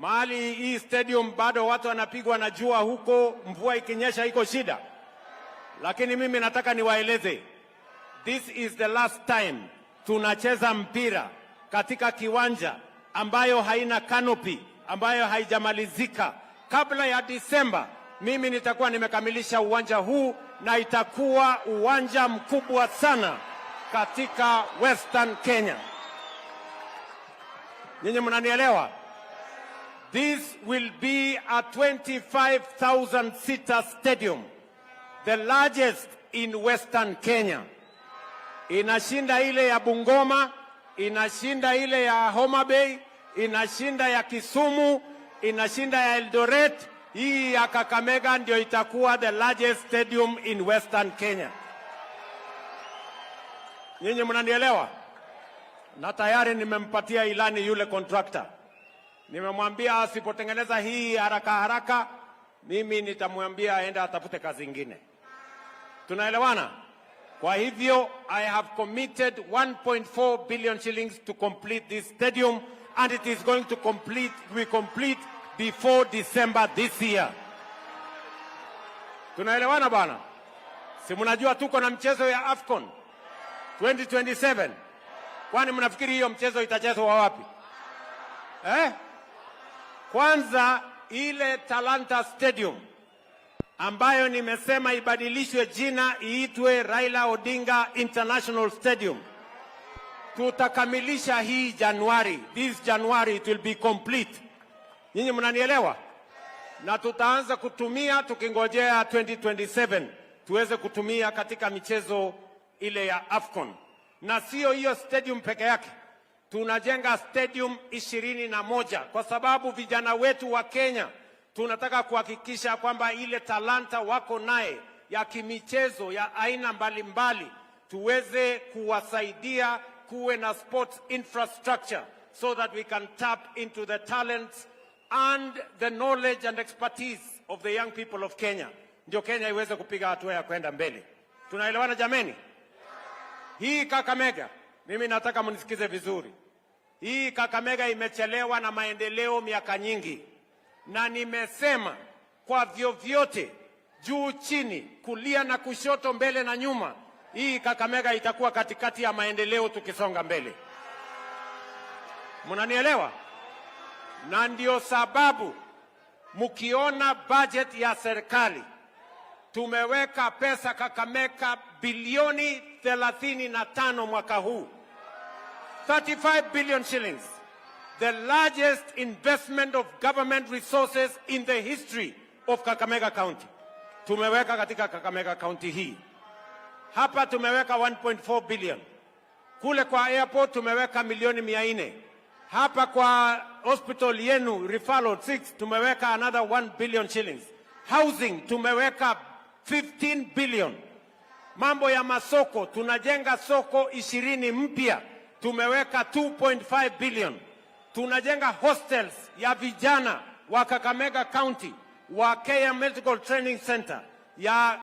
Mahali hii stadium bado watu wanapigwa na jua huko, mvua ikinyesha iko shida. Lakini mimi nataka niwaeleze, this is the last time tunacheza mpira katika kiwanja ambayo haina canopy, ambayo haijamalizika. Kabla ya Disemba, mimi nitakuwa nimekamilisha uwanja huu na itakuwa uwanja mkubwa sana katika Western Kenya. Nyinyi mnanielewa? This will be a 25,000 seater stadium, the largest in Western Kenya. Inashinda ile ya Bungoma, inashinda ile ya Homa Bay, inashinda ya Kisumu, inashinda ya Eldoret. Hii ya Kakamega ndio itakuwa the largest stadium in Western Kenya. Nyinyi mnanielewa? Na tayari nimempatia ilani yule contractor. Nimemwambia asipotengeneza hii haraka haraka, mimi nitamwambia aende atafute kazi ingine. Tunaelewana? Kwa hivyo I have committed 1.4 billion shillings to complete this stadium and it is going to be complete before December this year. Tunaelewana bwana? Si mnajua tuko na mchezo ya AFCON 2027. Kwani mnafikiri hiyo mchezo itachezwa wapi? Eh? Kwanza ile Talanta Stadium ambayo nimesema ibadilishwe jina iitwe Raila Odinga International Stadium. Tutakamilisha hii Januari. This January it will be complete. Nyinyi mnanielewa? Na tutaanza kutumia tukingojea 2027 tuweze kutumia katika michezo ile ya AFCON. Na sio hiyo stadium peke yake, tunajenga stadium 21 kwa sababu vijana wetu wa Kenya tunataka kuhakikisha kwamba ile talanta wako naye ya kimichezo ya aina mbalimbali tuweze kuwasaidia, kuwe na sports infrastructure so that we can tap into the talents and the knowledge and expertise of the young people of Kenya, ndio Kenya iweze kupiga hatua ya kwenda mbele. Tunaelewana jameni? Hii Kakamega, mimi nataka mnisikize vizuri. Hii Kakamega imechelewa na maendeleo miaka nyingi, na nimesema kwa vyovyote, juu chini, kulia na kushoto, mbele na nyuma, hii Kakamega itakuwa katikati ya maendeleo tukisonga mbele. Mnanielewa? Na ndio sababu mkiona budget ya serikali tumeweka pesa Kakamega bilioni 35 mwaka huu, 35 billion shillings, the largest investment of government resources in the history of Kakamega County. Tumeweka katika Kakamega County hii. Hapa tumeweka 1.4 billion. Kule kwa airport tumeweka milioni 400. Hapa kwa hospital yenu referral 6 tumeweka another 1 billion shillings. Housing tumeweka 15 billion. Mambo ya masoko, tunajenga soko 20 mpya, tumeweka 2.5 billion. Tunajenga hostels ya vijana wa Kakamega County wa Kenya Medical Training Center ya